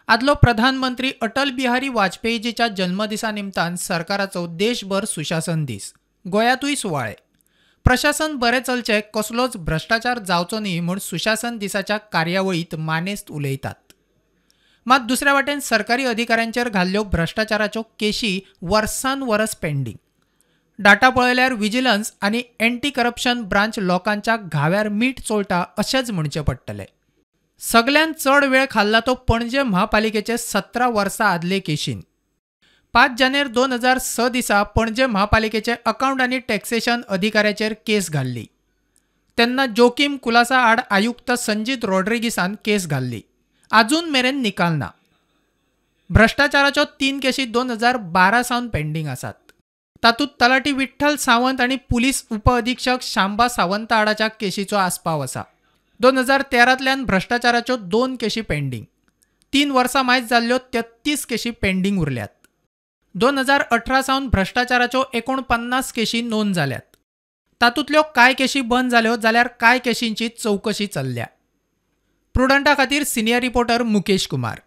आदलो प्रधानमंत्री अटल बिहारी वाजपेयीजीच्या जल्मदिसा निमतान सरकाराचो देशभर सुशासन दीस. गोंयांतूय सुवाळे. प्रशासन बरें चलचें, कसलोच भ्रश्टाचार जावचो न्ही म्हूण सुशासन दिसाच्या कार्यावळींत मानेस्त उलयतात. मात दुसऱ्या वाटेन सरकारी अधिकाऱ्यांचेर घाल्ल्यो भ्रश्टाचाराच्यो केशी वर्सान वरस पेंडींग. डाटा पळयल्यार विजिलन्स आनी एंटी करप्शन ब्रांच लोकांच्या घाव्यार मीठ चोळटा अशेंच म्हणचें पडटलें. सगल्यांत चड वेळ खाल्ला तो पणजे म्हापालिकेचे 17 वर्सां आदले केशीन. 5 जानेर 2006 दिसा पणजे म्हापालिकेचे अकाउंट आनी टॅक्सेशन अधिकाऱ्याचेर केस घाल्ली. तेन्ना जोकीम कुलासा आड आयुक्त संजीत रॉड्रिगीसान केस घाल्ली. आजून मेरेन निकाल ना. भ्रश्टाचाराच्यो 3 केशी 2012 सावन पेंडींग आसात. तातूंत तलाठी विठ्ठल सावंत आनी पुलीस उपअधिक्षक शांबा सावंता आडाच्या केशीचो आस्पाव आसा. 2013तल्यान भ्रश्टाचाराच्यो 2 केशी पेंडींग. 3 वर्सां मायज जाल्ल्यो 33 केशी पेंडींग उरल्यात. 2018 सावन भ्रश्टाचाराच्यो 49 केशी नोंद जाल्यात. तातूंतल्यो कांय केशी बंद जाल्यो जाल्यार कांय केशींची चवकशी चल्ल्या. प्रुडंटा खातीर सिनियर रिपोर्टर मुकेश कुमार.